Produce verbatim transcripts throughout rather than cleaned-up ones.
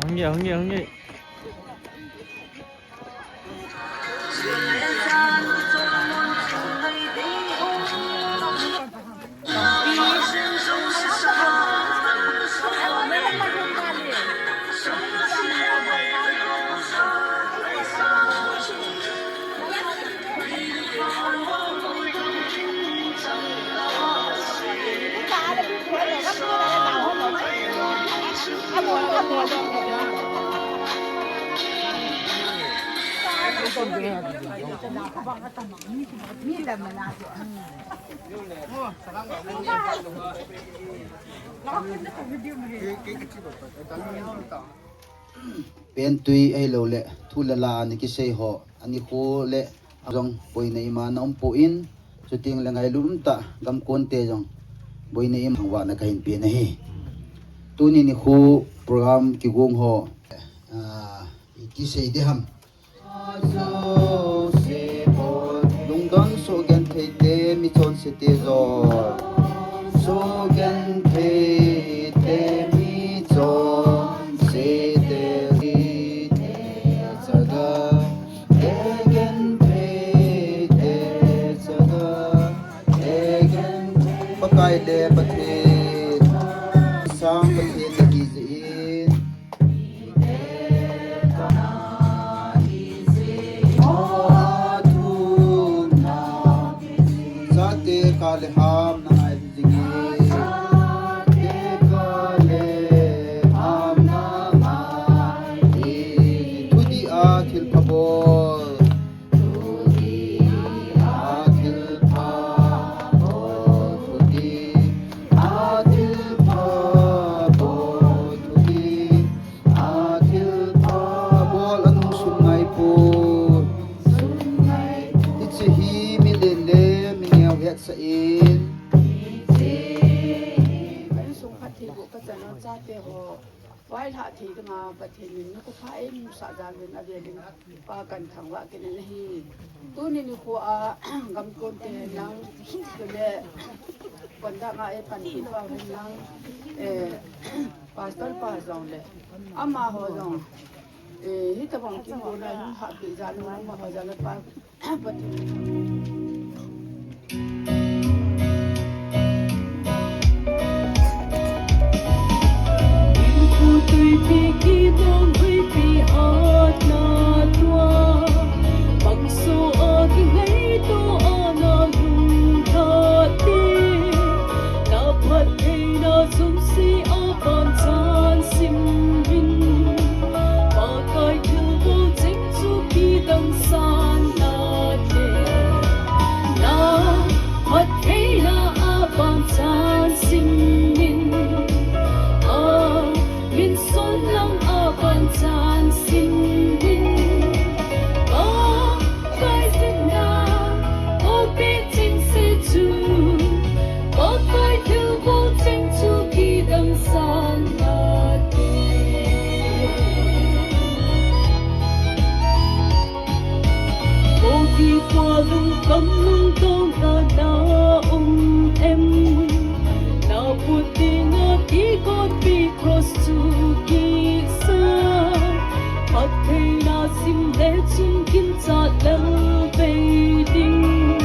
Hung ye, hung ye, hung ye. Pentui ahilou le thu le la ana kisei ho, anikho le jong boina ima na um poi, chuteng le ngailut umtah gamkon te jong boina ima thangvahna kahin pe ahi. Tuni nikho program kigong ho, ah, iti sei ding ham. Lungdon. Soh genthei te mi chonse te jol. Soh genthei te mi chonse te, te chaga. Te genthei te chaga. Te genthei. Pakai le Pathen. Sang Pathen na hi jeh in. Chate kah le ham na ngai jing e. Chate kah le ham na ngai. Thudih a thilpha bol. Thudih a thilpha bol. Thudih a thilpha bol. Thudih a thilpha bol, anung sum ngai poi. Hiche hi milen le mineo hetsah in. Ka insung phatthei boh ka chan u chate ho. Vaihlah thei dinga Pathen in na kuphai musah jal uvin avel in. Pa kan thangvah kit in ahi. Tuni nikho a gamkon te nang, chule conduct a eipanpi pa hen nang, eh, pastor pa jong le amaho jong, eh, hitobang kigona hung hahpeh jal in amaho jal a Pa Pathen Phattheina a bangchan simin, a min son lang a bangchan simin, Pakai jingna, Pakai chingse chu, Pakai thilbol ching chu kidang san nate. Kopi tua lungkham lungdong kana um em? Na put dinga kigonpi cross chu kisa. Phattheina sim le chun ginchat lel vei ding.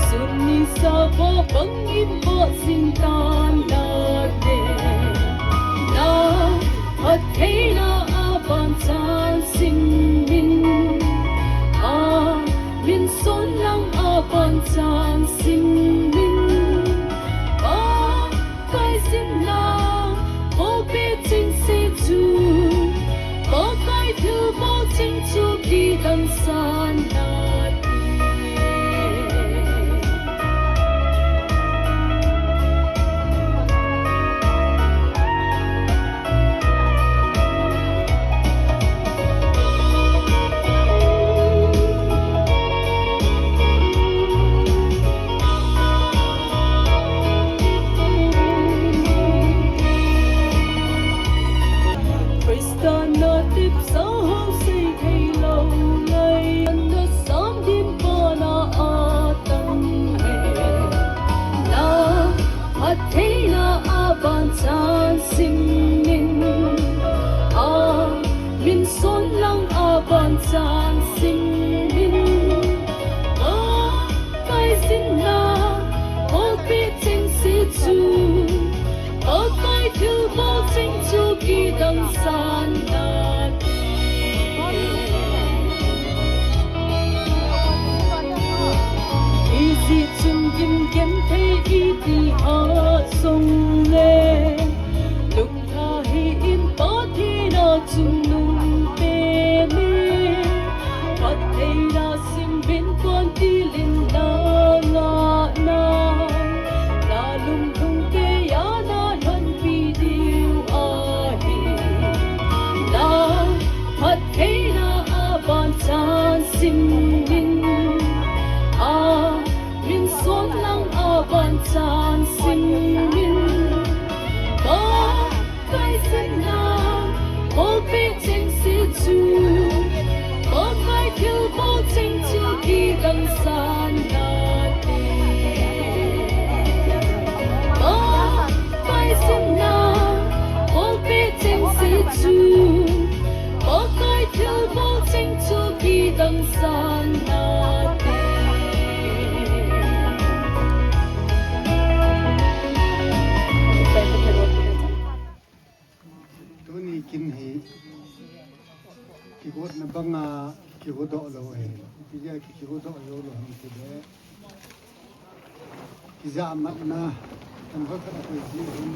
Sun nisa va bangin va jing tan nate. Na Phattheina a bangchan simin, a min son lang a bangchan simin, Pakai jingna, Pakai chingse chu, Pakai thilbol ching chu kidang san nate. Chan sing min, Pakai sinna, Pakai cheng se chu, Pakai thilbol cheng chu kidang san nate. Isi chun gim genthei iti a song le, lung tha hi in Pathen a chungnung pe ni, phattheina simbin kon tilin na ngahna, na lungthim keiya na lhonpi diu ahi. Na phattheina a ban chan sing min, a min son lang a ban chan sing min. Pakai sinna, Pakai cheng se chu, Pakai thilbol cheng chu kidang san nate. Pakai sinna, Pakai cheng se chu, Pakai thilbol cheng chu kidang san nate. Tuni kin hi kigotna banga kigodoh lou ahi. Ipi jeh a ki, kigodoh lou lou ham tile, kijahmatna, kan hoi khat a koi ji hin,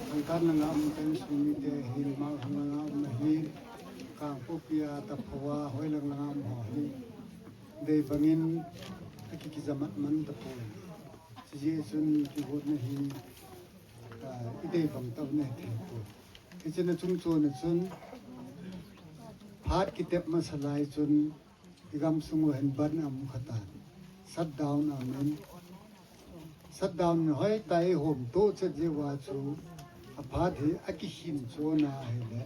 Sangkan langa um, ka insung mite hin, Malhung langa um ahin, Kangpokpi a, Taphoa, hoi lang langa um ho hi, dei bangin aki, kijahmat man tapoi. Chujeh chun kigotna hi, ah, idei bang tah u ahi thei poi. Hichun achung chon a chun, phat kitep masa lai chun, igamsung u hin ban amu khatan. Shutdown amun. Shutdown in hoitah a ihomto chet jeh uva chu, aphat hi akikhin chon ahile,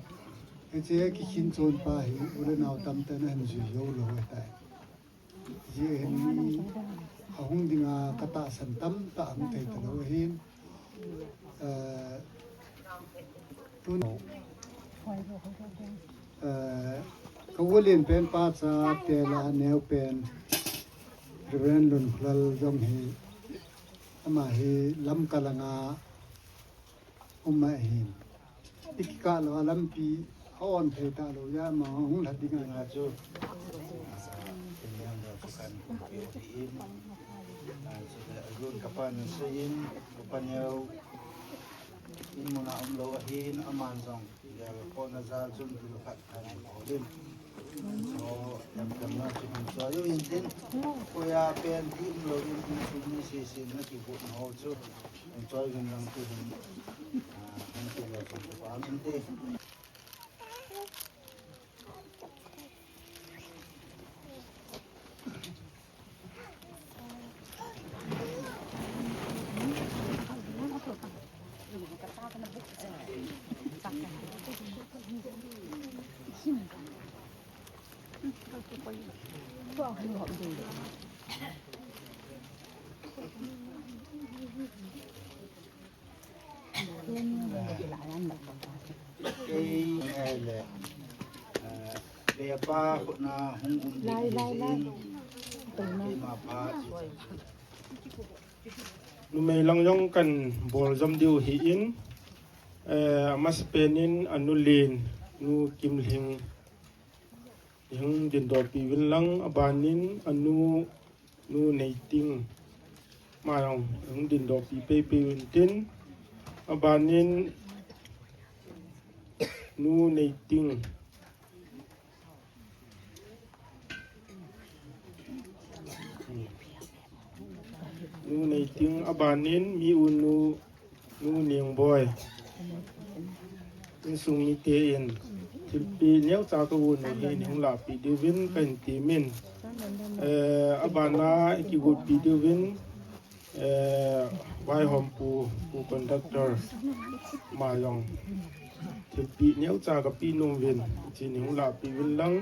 hiche akikhin chon pa hi u le nao tamtah in ahin jui jou lou ahitai. Hijeh hin mi ahung dinga katahsan tamtah ahung thei talou ahin. Eh, tun, eh, ka u lenpen pa chate lah a neo pen Reverend Lunkholal jong hi, ama hi Lamka langa um ahin. Ikikah lou a lampi a on thei talou jeh a ama hung lhat ding ahi. Nga chu, ah, Pen Neo neo chu kan hung pe u ahin. Ah, chule alun kapa nasei in, kapa neo in mun a umlou ahin, aman jong, ya, kona jal chun dil khat kan hol in. So, lampi na chu hung choi u hintin, koiya pen ti umlou in, insung mi sese na kigot na ho chu hung choi uvin lang ti hin, ah, hung ti lou chun kipa um inte. Kei, eh, le, eh, le pa khut na hung um ding lai, lai, lai. Keima pa. Numei lang jong kan bol jom diu ahin, eh, amasapen in anu len, Nu Kimlhing, ihung dindoh peh uvin lang, aban in anu, Nu Neiting, ama jong ihung dindoh peh peh uvin tin, aban in Nu Neiting, Nu Neiting, aban in mi u nu, Nu Ningboi. Insung mite in thilpeh neocha ka u nu hi nahung lahpeh diuvin kahin temin. Eh, aban a kigotpi diuvin, eh, vaihom pu, pu conductor, ama jong thilpeh neocha kapeh nom uvin, hiche nahung lahpeh uvin lang.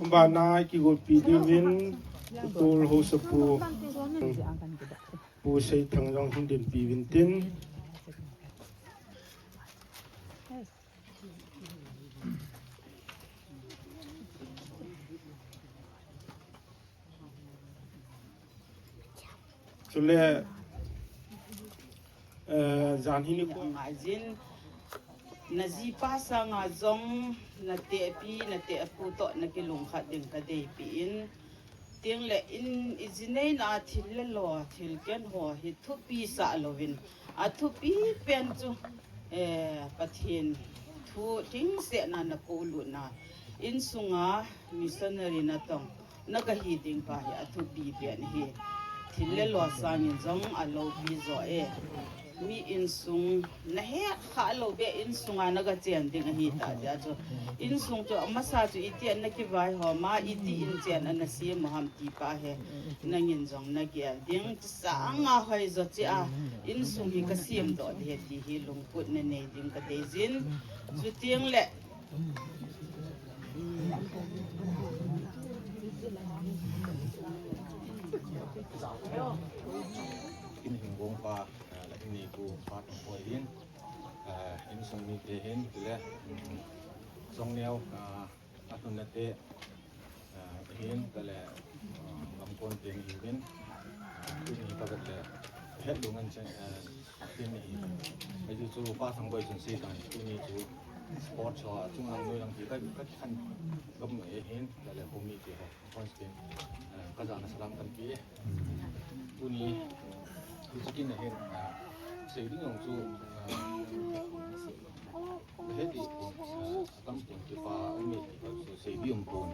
Aban a kigotpi diuvin, u tol haosapu, Pu Seithang jong hung dinpi uvin tin. Tule, eh, jan hi ni ko. Ngai jin, na jipa sanga jong, na tehpi, na tehpu toh, na kilungkhat ding ka deipi in. Tin le in, i jineina thil le lo, thil ken ho, hi thupi sah louvin. A thupi pen chu, eh, Pathen thu thingsetna na ko lutna. Insunga missionary na tong. Na ka hi ding pa hi a thupi pen hi. Thil le lo sangin jong a loupi jo e. Mi insung na he kha lou be insunga na ka chen ding ahi ta dia chu. Insung chu a masa chu iti in na kivai hom a, iti in chen a na sem u ham ti pa he. Nangin jong na gel ding. Sanga hoi jo chi a. Insung hi ka sem doh de ti hi lungput na nei ding ka dei jin. Chuting le Kin hin gong pa, eh, la hin nei pu pa tong poi hin, eh, insung mite hin, tile, mm, jong neo, ah, a tun na te, eh, hin, tale, eh, gam kon te ni hin, eh, tuni ka vet le, het lungan chen, eh, tin ni hin. Ai chu chu pa Thangboi chun sei tang, tuni chu sport cho, chung lang noi lang ti ka, ka khan gam e hin, tale ho mite ho. Once again, eh, ka jana salam kan pe. Tuni, tu chikin na hin, eh, sei ding jong chu, eh, he ti, eh, atam pon kipa, um, ti pa chu sei ding um pon.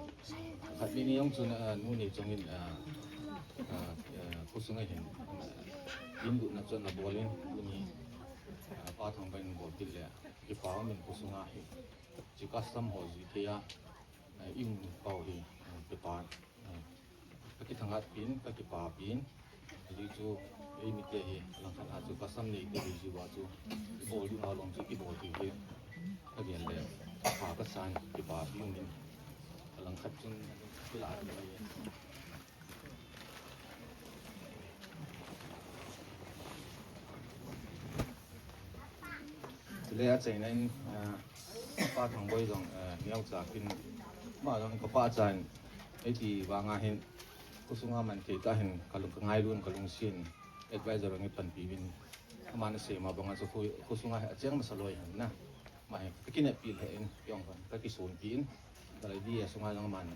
Khat ni ni jong chu, eh, nu ni chongin, eh, eh, eh, khosung a hin, eh, in gu na chon na bolin, tuni, eh, pa Thangboi in bol til le, kipa min khosung a hi. Chi custom ho ji thei a, eh, i um pau hi, eh, kipa, eh, ka kithanghat pin, ka kipa pin. Ajeh chu, ei mite hi, langkhat a chu custom nei te hi ji wa chu, i bol ding a long chu, i bol ti hi, ka gen le, pa ka san, kipa pin min, langkhat chun, kila, Chule achaina in, ah, pa Thangboi jong, ah, neocha kin, ama jong ka pachan, eiti vanga hin, khosunga man thei ta hin, ka lung, ka ngailun, ka lungsin, advisor ngi panpi vin, ama na sei ma banga chu khu, khosunga acheng masa loi hin na, ama hin, ka kineppi le in, jong kan, ka kisonpi in, Kalai di a sunga jong ama hin.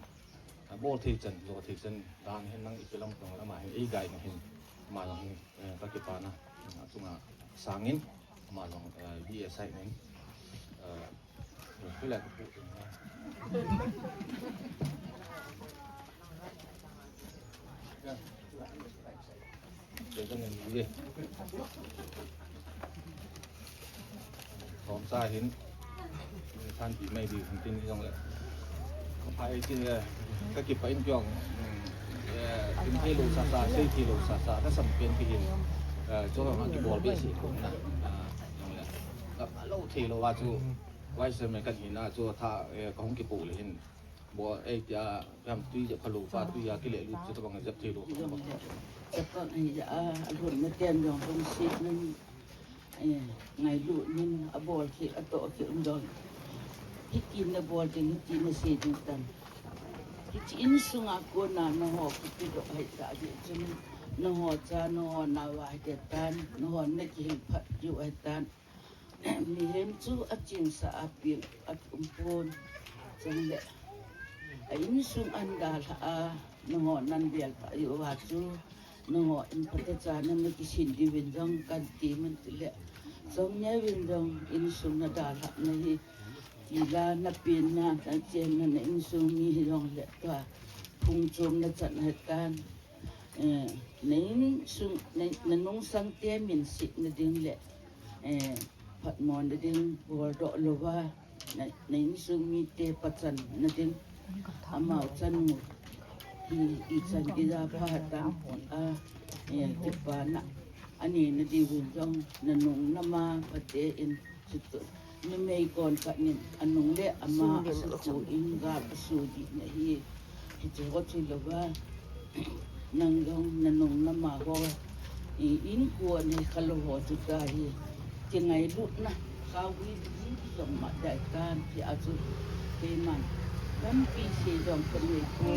A bol thei chan, jo thei chan, dan hin nang ipi lam tong lama hin, ei guide na hin, ama jong hin, eh, ka kipana, a chunga sangin, ama jong, eh, di a sai nin, eh, pila ka pu. Thomcha hin, thanpi mai di, tin jong le. Ka phai tin le, ka kipah in jong, eh, tin thei lou sasa, sei thei lou sasa, ka sam pen ki hin, eh, jong ka kibol be si ko na, ah, jong le. Ka lou thei lou a chu, wai se me ka hin a chu tha, eh, ka hung kipu le hin. Bo, eh, tia, jam tui ja phalu pa tui ja kile lu chu tabang jap thei lo. Jong le, chapang ai ja, a, alhun na ten jong bung sit nin, eh, ngailu nin, abol khi, atoh khi um jong. Hiti na bol ding, hiti na sei ding tan. Hiti insunga kona naho kipedoh hai ta di chun, naho cha, naho nao ahi tan, naho na kihil phat diu ahi tan. Mihem chu achingsa a peng a um pon. Chule, a insung an dalha a, nangho nan bel ta uva chu, nangho in phatechan na kisin diuvin jong kan ti man tile. Jong neo vin jong insung na dalha na hi, tila na penna, na chenna, na insung mi hi jong le tua, phung chom na chan hai tan. Eh, na insung, na, na nungsang te min sit na ding le, eh, phatmo na ding, bol doh louva, na, na insung mite pachan na ding, amau chan u, i, ichan kija pha tam, a, eh, kipana, ani na diuvin jong, na nung na ma, pate in, Chutu, numei kon khat nin, anung le ama asutu in gal asu di na hi, hichu ho chu louva, nang jong na nung na ma ho, i, in ko nei kha lou ho chu ta hi, kingailutna, khawi di jong ma dai kan, ti a chu, keiman, lampi se jong ka nei ko.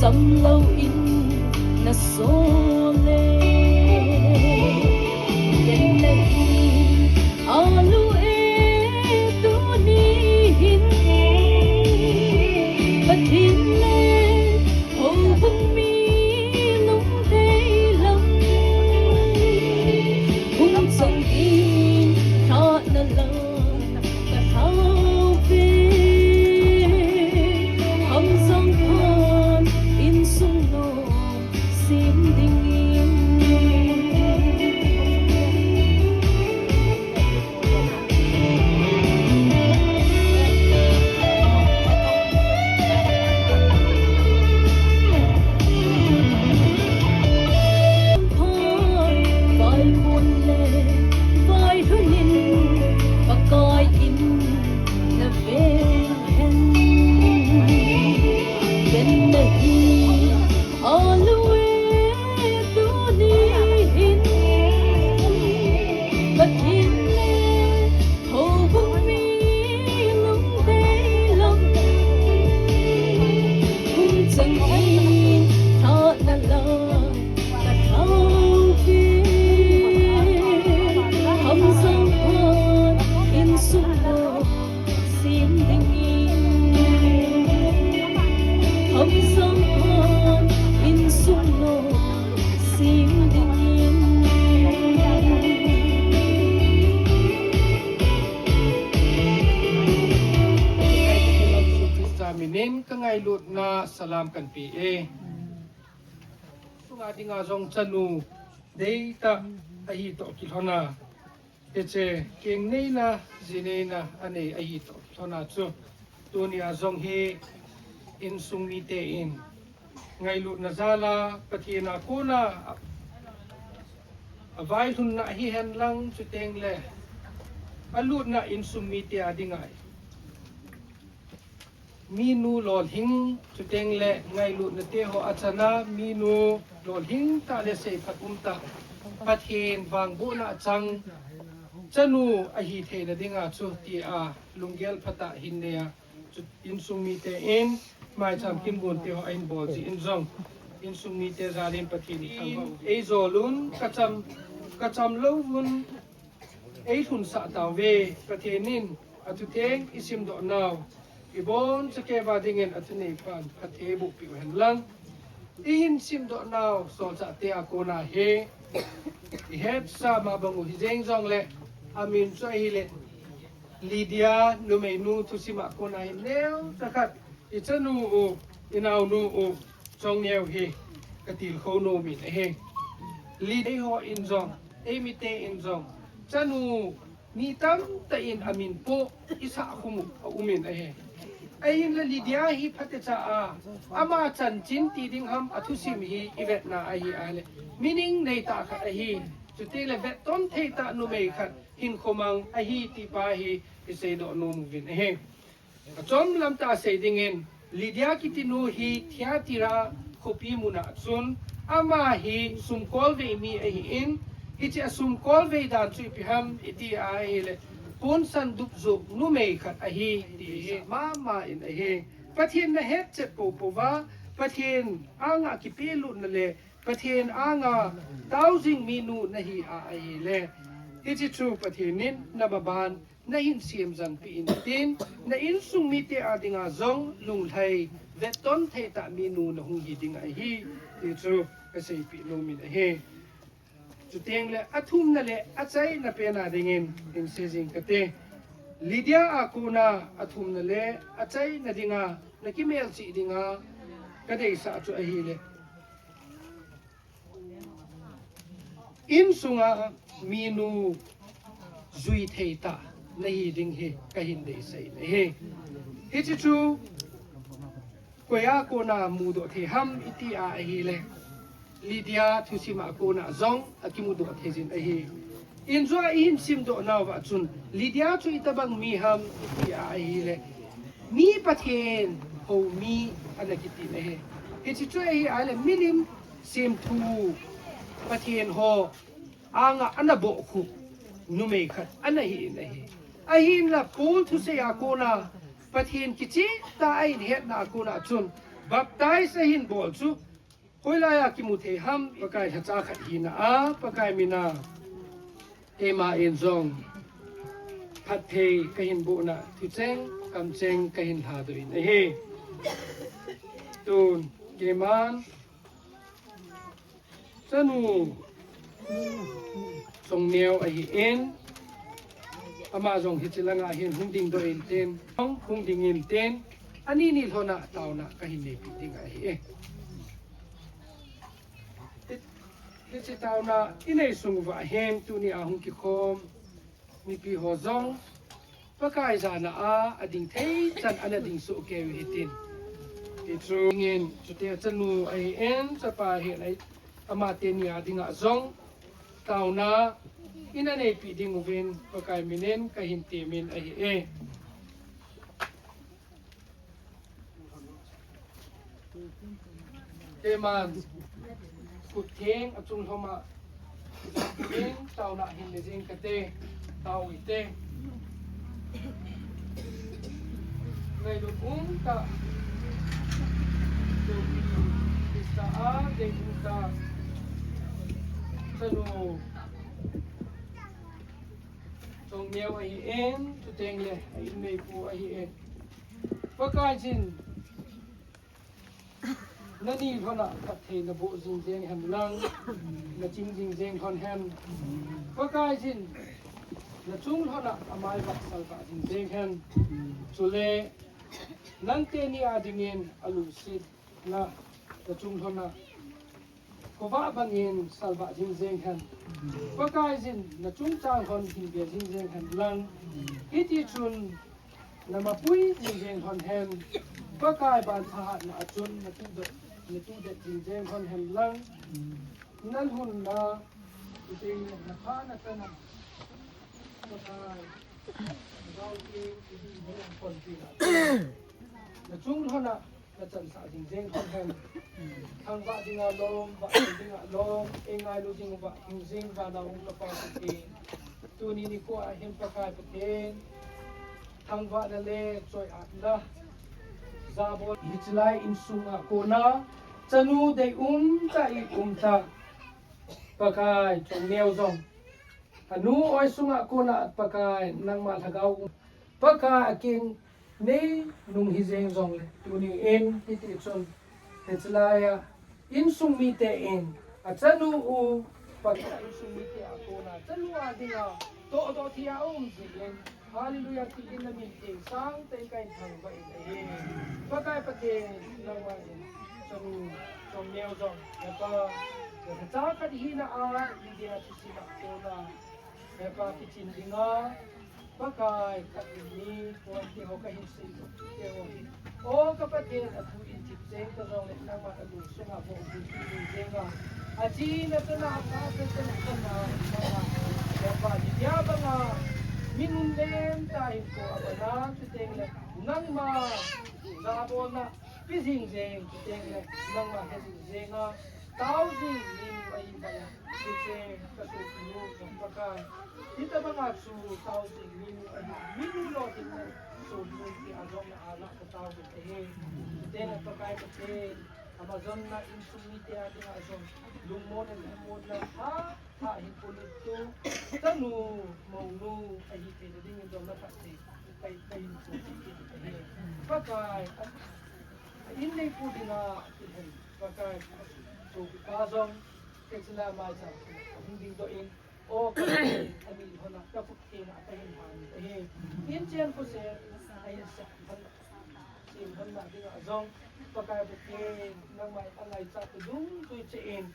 Samlo in na sole. Ken na hi alu e tuni hin. Pathen le houbung mi lungdei lam. Hung chang in tha na la. Ka thau ve, Hamjong phan insung no sim ding in. Phan vai pon le vai lhun in Pakai in na ve hen. Ken na hi alu e tuni hin. Pathen le houbung mi lungdei lam. Hung chang in tha na la. Ka thau ve, Hamjong phan insung no sim ding in. Hamjong phan insung no sim ding in. Jesu Christa min in ka ngailutna salam kan pe e. Sunga dinga jong chanu deitah ahi toh kilhona, hiche keng neina, ji neina anei ahi toh kilhona chu, tunia jong hi insung mite in ngailutna jal a Pathen a kona a, availhunna hihen lang, chuteng le alutna insung mite a dinga minu lolhing, chuteng le ngailutna te ho achana minu lolhing tah le seiphat um tah, Pathen vangbohna achang chanu ahi theina dinga chu tia lunggel phatah hin nei a, chu insung mite in maicham kimbun te ho ahin bol jeh in jong, insung mite jal in Pathen in thangvah u. Eijol un, kacham, kacham lou un, eilhunsah tauve. Pathen in athutheng isimdoh nau, ibonchauva dingin athunei pan phatthei boh peh u hen lang. Ihin simdoh nau solchah te a kona hi ihetsa ma bang u hijeng jongle, amin chu ahile Lydia, numeinu thusim a kona hi neocha khat, ichanu u, inaonu u, Chongneo hi katilkhou nom in ahi. Lydia, eiho in jong, eimite in jong, chanu mi tamtah in amin po isah khum u aum in ahi. Ahinla Lydia hi phatecha a, ama chanchin ti ding ham, athusim hi ivetna ahi a le, meaning neitah khat ahi. Chutile vetton theitah numei khat, hinkho mang ahi ti pa hi iseidoh nom uvin ahi. Achom lam tah a sei dingin, Lydia kiti nu hi Thyatira khopi muna chun, ama hi sumkolvei mi ahin, hiche a sumkolvei dan chu ipi ham iti a ahile, ponsan dupjuh numei khat ahi ti hi mama in ahi. Pathen nahet chet poupou va, Pathen anga kipelutna le Pathen anga taojing minu nahi a ahile, hiche chu Pathen in namaban nahin semjang peh in tin, na insung mite a dinga jong lunglhai vetton theitah minu nahung hi ding ahi, ti chu kaseipeh nom in ahi. Chuteng le athumna le achaina pen a dingin hin sei jing kate. Lydia a kona athumna le achaina dinga nakimelchih dinga kadeisah chu ahile, insunga minu jui theitah nahi ding hi kahin deisah in ahi. Hiche chu koi a kona mudoh thei ham iti a ahile, Lydia thusim a kona jong akimudoh thei jin ahi. Injua ihin simdoh nauva chun, Lydia chu itobang mi ham iti a ahile, mi Pathen hou mi ana kiti in ahi. Hiche chu ahi a le, milim semthu Pathen ho anga ana bohkhup numei khat ana hi in ahi. Ahinla Paul thusei a kona, Pathen kicheh tah a ahin hetna a kona chun, Baptize ahin bol chu hoilai a kimu thei ham? Pakai lhacha khat hina a, Pakai mina keima in jong phatthei kahin boh na, thucheng kamcheng kahin lhadoh in ahi. Tun keiman chanu Chongneo ahin, ama jong hiche langa hin hung dingdoh intin, hung ding intin, ani ni lhona taona kahin neipi ding ahi. Hi, hiche taona inei sung uva hin tuni a hung kikhom mipi ho jong Pakai jana a, ading thei chan ana ding soh kei u hitin. Hichu ngin, chutia chanu ahin, chapa ahin, ama teni a dinga jong taona ina neipi ding uvin, Pakai minin kahin temin ahi e. Keiman khut theng achung lhoma, theng taona hin le jing kate, tao ite. Ngailut umtah, Krista a dei umtah, chanu Chongneo ahin, chuteng le a inneipu ahin. Pakaiyin nani lhona phatthei naboh jing jeng hen lang, naching jing jeng lhon hen. Pakaiyin nachung lhona amai vah salvah jing jeng hen. Chule nang teni a dingin alungsetna nachung lhona khovah bangin salvah jing jeng hen. Pakaiyin nachung chang lhon hin ve jing jeng hen lang. Hiti chun namapui jing jeng lhon hen. Pakai ban thahatna a chun natudet, natudet jing jeng lhon hen lang. Nalhunna, chuteng le napha natana, Pakai, nagao keng, ihi hung kon pi na. Nachung lhona nachansah jing jeng lhon hen. Thangvah dinga lom, vah dinga lom, eingailu ding uva hing jing vana um Kapa Pathen. Tuni nikho a hin Pakai Pathen, thangvahna le choi-atna jabol. Hiche lai insunga kona chanu dei umtah, it umtah, Pakai Chongneo jong anu oi sunga kona Pakai nangma lhagao um, Pakai akin nei nung hi jeng jongle, tuni in hiti chun, hiche laiya insung mite in achanu u Pakai, insung mite a kona chanu a dinga tohdoh thei a um jing in, Hallelujah, ti in namin theng sangtah in kahin thangvah in ahi. Pakai Pathen, nangma in chanu Chongneo jong, napa, napa cha khat hina a, India thusim a kona, napa kichin dinga, Pakai, ka in ni, kona ti ho kahin sei, ti ho hi. O ka Pathen, athu in thip jeng ta jongle, nangma alung sunga bou ding ti ni jenga. Achina chana, asa chana chana, nangma, nangma, India banga, mi nunnem tah hinkho abana, chuteng le, nangma, jabolna, pe jing jeng, chuteng le, nangma he jing jenga, tao jing mi nu ahi banga, hiche, ka sopinu, jong Pakai. Hitabanga chu, tao jing mi nu ahi, mi nu lou ding le, sopinu ti a jong na a na ka tao jing ahi. Chuteng le Pakai Pathen, ama jong na insung mite a dinga jong, lungmonna, lungmonna, ha, ha, hin polut tu, chanu, mounu, ahi thei na dingin jong na phatthei, kai, kai hin chu, ti, ti, ti, ahi. Pakai, a, a inneipu dinga, ti hen, Pakai, sopipa jong, Kechila maicham, hung dingdoh in, o, ka, ani lhona, ka khut theng a, kahin han, ahi. In chen khose, ahin sa, han, sin, han na dinga jong, Pakai Pathen, nangma in angaichat tu dungtui cheh in,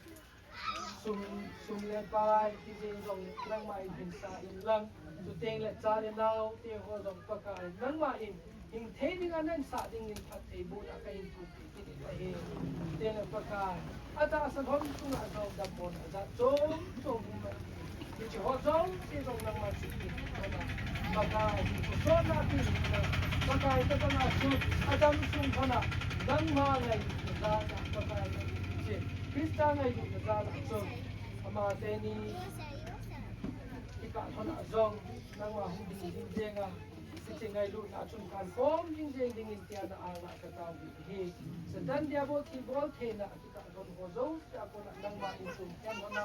sum, sum le pai, ti jeng jong, nangma in hin sa in lang, chuteng le cha le nao, te ho jong, Pakai, nangma in, hing thei dinga nahin sah dingin phatthei bohna kahin thupeh kit in ahi. Tena Pakai, atahsa lhon sunga jong dammona jat chom chom hung mai. Hiche ho jouse jong nangma chunga. Pakai, hiche kosonna pi. Pakai, tabanga chu, adam sung lhona, nangma ngailutna jal a, Pakai, hiche Christa ngailutna jal a chu, ama teni, kikah lhona jong, nangma hung ding ding jenga. Hiche ngailutna chun kahin khom jing jeng dingin tia na anga katao u ahi. Satan Diabol thilbol theina akitah don ho jouse a kona nangma insung khen hona,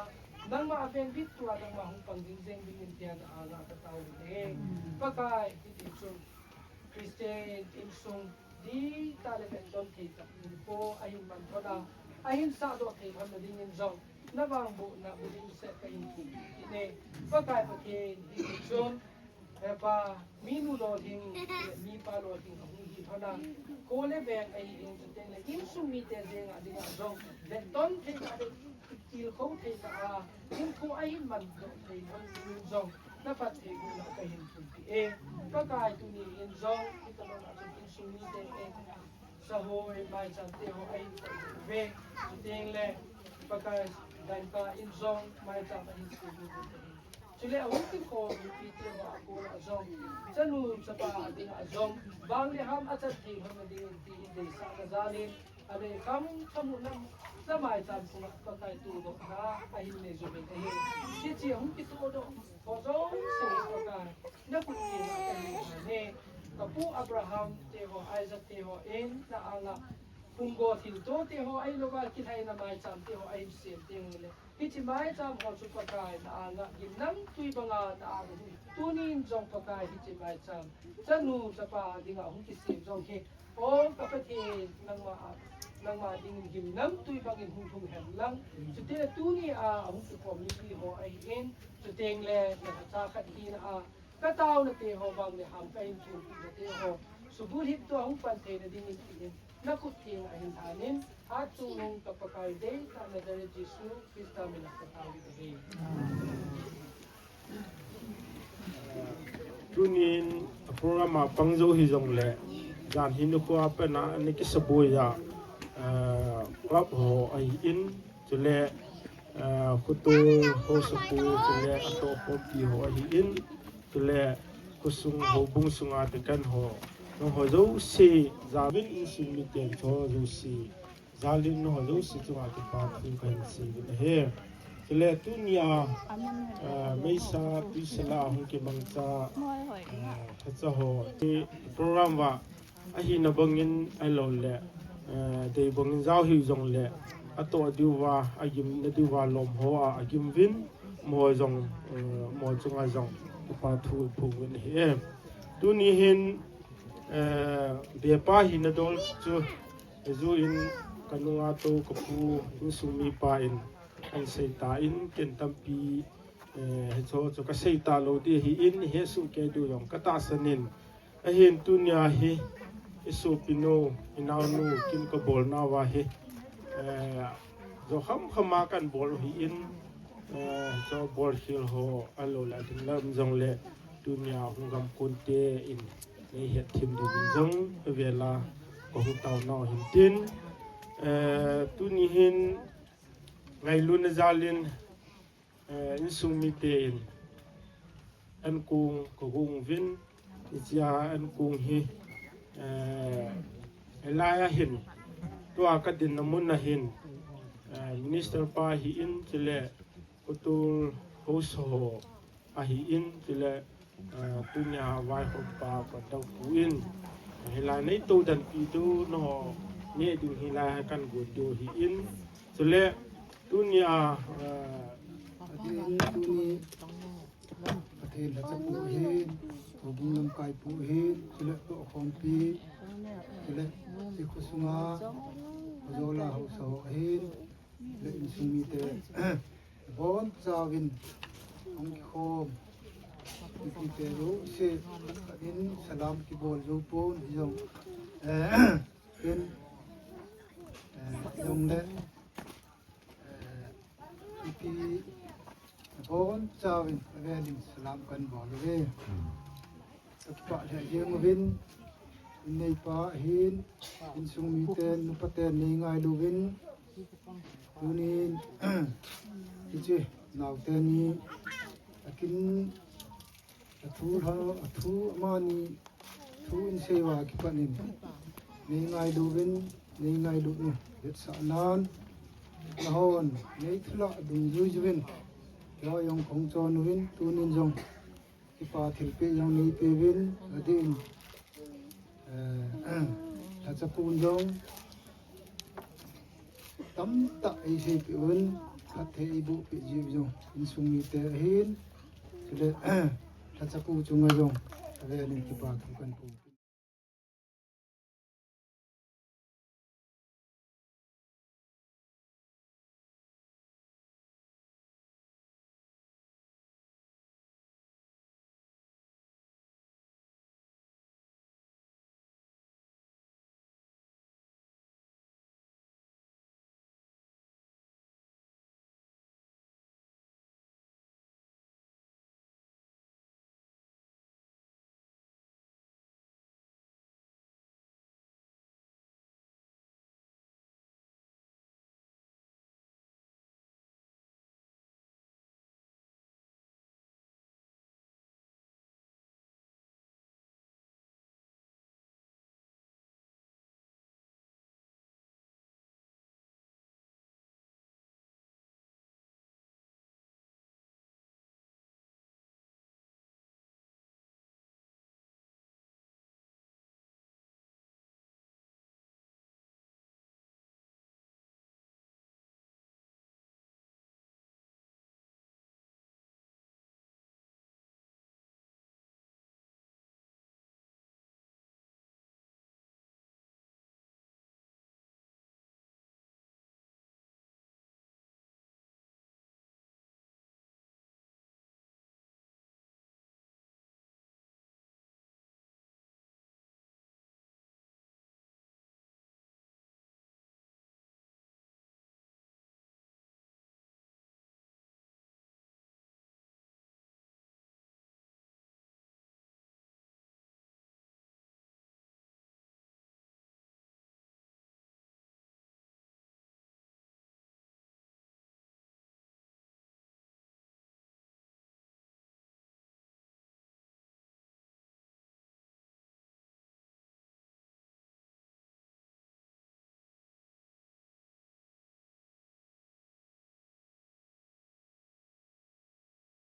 nangma avengbit tua nangma hung pang jing jeng dingin tia na anga katao u ahi. Pakai, hiti chun Christian insung dihtah le vetton thei tah in po ahin man lhon a, ahin sahdoh thei lhon na dingin jong, na vangbohna bu ding seh kahin thum kit e. Pakai Pathen, hiti chun, he Pa, minu lolhing, mipa lolhing ahung hi lhon a, kho le veng ahin, chuteng le insung mite jenga dinga jong, vetton thei tah le tilkhou thei tah a, hinkho ahin mandoh thei lhon dingin jong, na phattheibohna kahin thum kit e. Pakai, tuni in jong, hitalou a chun insung mite e, sahoi, maicham te ho ahin koi uve. Chuteng le, Pakai, dangka in jong, maicham ahin koi uve. Chule ahung kikhom mipite ho a kona jong, chanu chapa a dinga jong, vang le ham achan thei lhon na dingin ti in deisahna jal in, adei kham kham u nam, na maicham sunga Pakai tohdohna ahin nei uvin ahi. Hiche ahung kitohdoh ho jouse Pakai, na khut tenga kahin tha e. Kapu Abraham te ho, Isaac te ho in na anga phung go thilto te ho ahilouva kilhaina maicham te ho ahin sem teng le, hiche maicham ho chu Pakai na anga gimnamtui banga na anga hung. Tunin jong Pakai hiche maicham chanu chapa dinga hung kisem jong hi, O ka Pathen, nangma a, nangma dingin gimnamtui bangin hung lhung hen lang. Chutile tuni a ahung kikhom mipi ho ahin, chuteng le na cha khat hina a, ka taona te ho vang le ham kahin thum pina te ho, subulhit tua hung pan theina dingin tin, na khut tenga hin thanin, hatchungnung ka Pakai deitah Nazareth Jesu Christa min a katao u ahi. Tunin a program a pang jou hijongle, jan hi nikho a pat a ana kisaboiya, eh, club ho ahin, chule, eh, khotol haosapu, chule atohkhompi ho ahin, chule khosung houbung sunga deacon ho, nangho jouse, jamin insung miten ho jouse, jal in nangho jouse chunga kipa thu kahin sei uvin ahi. Chule tunia, ah, meisa tuisa la hung kimangcha, ah, thacha ho, ti program va ahina bangin ahilouleh, ah, dei bangin jao hijongle, atoh diuva, agimna diuva lom hoa agim uvin, amaho jong, ah, amaho chunga jong kipa thu phong uvin ahi. Tuni hin, ah, bepa hina dol chu, Ejou in kanunga tou kapu insung mipa in ahin sei tan, ken tampi, eh, hicho chu kasei talou ding ahin, hesoh kei diu jong katahsan in. Ahin tunia hi, isopi nu, inaonu, kin kabolnauva hi, eh, jou kham kham a kanbol u ahin, eh, hicho bolkhel ho, ahilouleh ading lam jongle, tunia hung gamkon te in, nei hetthem diuvin jong, avela, kahung taonau hin tin, eh, tuni hin, ngailutna jal in, eh, insung mite in, ankong kagon uvin, hichea ankong hi, eh, hilai a hin, tua kadinna mun a hin, eh, minister pa ahin, chule, khotol haosa ho, ahin, chule, eh, tunia vaihompa conductor pu in, hilai nei toudanpi diu, nangho neh diu hilai a kangon diu ahin, chule, tunia, eh, adin tuni, Pathen lhacha pu ahin, houbung lamkai pu ahin, chule atohkhompi, chule, hiche khosunga, khojola haosa ho ahin, le insung mite, bonchauvin, hung kikhom, mipite jouse, in salam kibol jou pon, hijong, eh, in, eh, jongle, eh, mipi, bonchauvin, avel in salam kanbol uve. Kakipah lheh jeng uvin, in neipa ahin, insung miten, nupaten nei ngailu uvin, tunin, hiche naote ni, akin, athu lha, athu amani, thu in seiuva kipat in, nei ngailu uvin, nei ngailutna vetsahnan, nahon, nei thulah dungjui uvin, keiho jong kahung chon uvin, tunin jong, Kipa thilpeh jong neipeuvin, adin, eh, lhacha pon jong tamtah eiseipeh un, phatthei eibohpeh jiu jong insung mite ahin, chule lhacha pon chunga jong avel in kipa thu kahin peh.